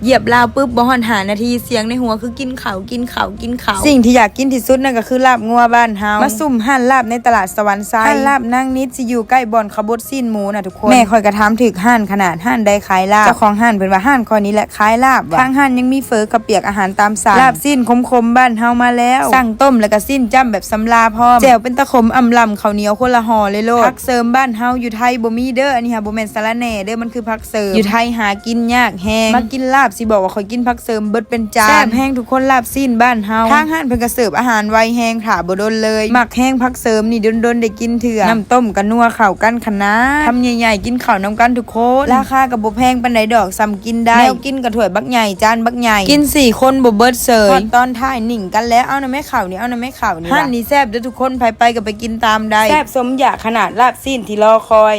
ຢຽບລາວປຶບ ບໍ່ຮອດຫ້ານາທີ ສຽງໃນຫົວຄື ກິນເຂົ້າ ກິນເຂົ້າ ກິນເຂົ້າ. ສິ່ງທີ່ຢາກກິນທີ່ສຸດນັ້ນກໍຄືລາບງົວບ້ານເຮົາ. ມາຊຸມຮ້ານລາບໃນຕະຫຼາດສະຫວັນໄຊ. ຮ້ານລາບນາງນິດຊິຢູ່ໃກ້ບ່ອນເຂົາບົດຊີ້ນໝູນະທຸກຄົນ. ແມ່ຂ້ອຍກໍຖາມຖືກຮ້ານຂະໜາດ, ຮ້ານໃດຂາຍລາບ? ເຈົ້າຂອງຮ້ານເພິ່ນວ່າ ຮ້ານຂ້ອຍນີ້ແຫຼະຂາຍລາບວ່າ. ທາງຮ້ານຍັງມີເຝີ, ເຂົ້າປຽກ, ອາຫານຕາມສັ່ງ, ລາບຊີ້ນຂົມໆບ້ານເຮົາມາແລ້ວ. ສັ່ງຕົ້ມແລ້ວກໍຊີ້ນຈ້ຳແບບສຳລາພ້ອມ. ແຈ່ວເປັນຕາຂົມອຳລຳ, ເຂົ້າໜຽວຄົນລະຫໍ່ເລີຍໂລດ. ຜັກເສີມບ້ານເຮົາຢູ່ໄທບໍ່ມີເດີ້. ອັນນີ້ຫາບໍ່ແມ່ນສາລະແໜ່ເດີ້, ມັນຄືຜັກເສີມ. ຢູ່ໄທຫາກິນຍາກແຮງ. ມາກິນລາບ ຊິບອກວ່າຂ້ອຍກິນຜັກເສີມເບິດເປັນຈານ. ແຊບແຮງທຸກຄົນ, ລາບຊີ້ນບ້ານເຮົາ. ທາງຮ້ານເພິ່ນກໍເສີບອາຫານໄວແຮງ, ຖ້າບໍ່ດົນເລີຍ. ມັກແຮງຜັກເສີມນີ້, ດົນໆໄດ້ກິນເທື່ອ. ນ້ຳຕົ້ມກໍນົວເຂົ້າກັນຂະໜາດ. ຄຳໃຫຍ່ໆ ກິນເຂົ້ານຳກັນທຸກຄົນ. ລາຄາກໍບໍ່ແພງປານໃດດອກ, ສ່ຳກິນໄດ້. ແນວກິນກໍຖ້ວຍບັກໃຫຍ່, ຈານບັກໃຫຍ່. ກິນສີ່ຄົນບໍ່ເບິດເສີຍ. ຮອດຕອນທ້າຍ ໜິ້ງກັນແລ້ວ. ເອົານະແມ່ເຂົ້ານີ້, ເອົານະແມ່ເຂົ້ານີ້. ຮ້ານນີ້ແຊບເດີ້ທຸກຄົນ, ໃຜໄປກໍໄປກິນຕາມໄດ້. ແຊບສົມຢາກຂະໜາດ, ລາບຊີ້ນທີ່ລໍຄອຍ.